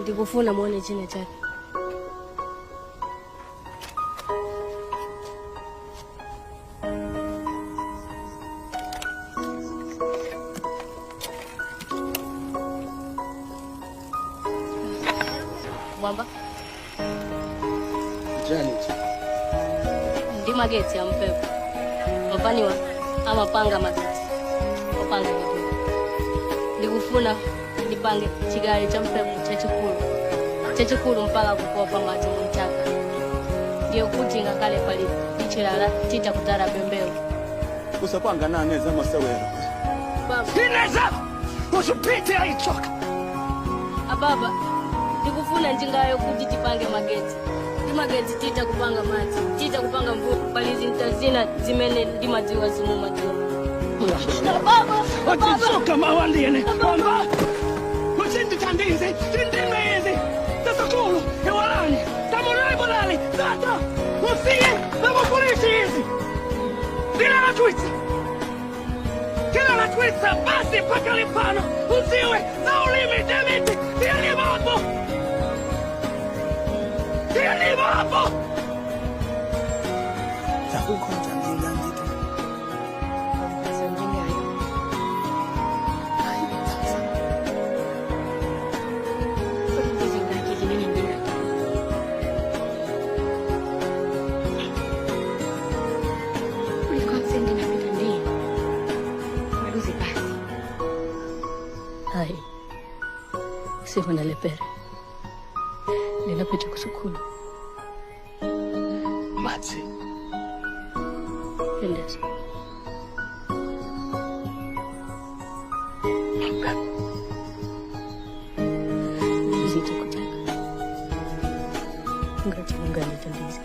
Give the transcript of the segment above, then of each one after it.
Ndikufuna muone china chake. Mwamba. Janet. Ndi magetsi ya mphepo. Mafaniwa amapanga magetsi. Opanga kitu. Ndikufuna ndipange chigayo cha mphepo chachikulu. Chachikulu mpaka kupopa madzi munthaka. Ndiye kuti ngakhale pali chilala titakutala pembewu. Usapanga nane zamasewero. Baba. Ineza! Usipite ayichoka. Ababa, ndikufuna njingayo kuti tipange magetsi. Ndi magetsi tita kupanga madzi, tita kupanga mvula, pali zinthu zina zimene ndimadziwa zimumadziwa. Baba, Otitsoka mawandiyene. Wamba! Usindithandize, sindimezi. Sasakulu, ewalani, tamunai bolali, tata! Usiye, namupolisi izi. Ndinalatwitsa. Ndinalatwitsa basi pakali pano. Uziwe, zaulimi demiti, tiyalimapo. Tiyalimapo. Zakukhonza njinga ndithu. Hayi, sifuna lepere. Ndinapita kusukulu. Madzi. Endesa. Zita kutaka. Ngati mungandithandize.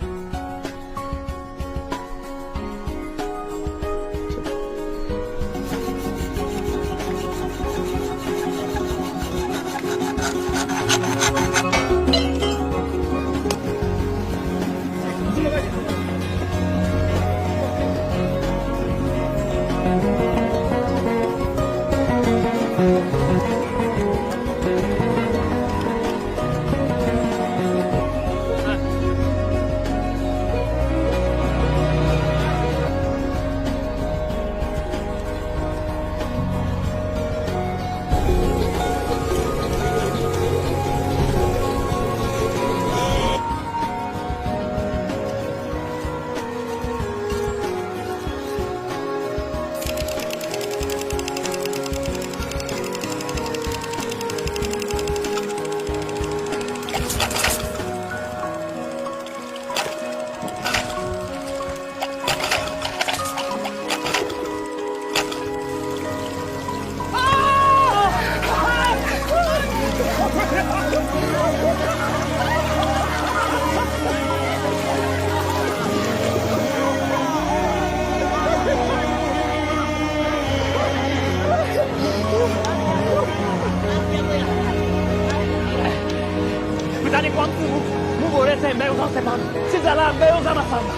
Pitani kwa mfumu, muboretse mbewu zonse pano. Sizala mbewu za masamba.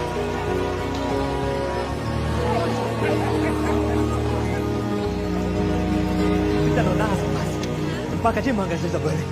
Pitano nazo basi. Mpaka chimanga chizabwere.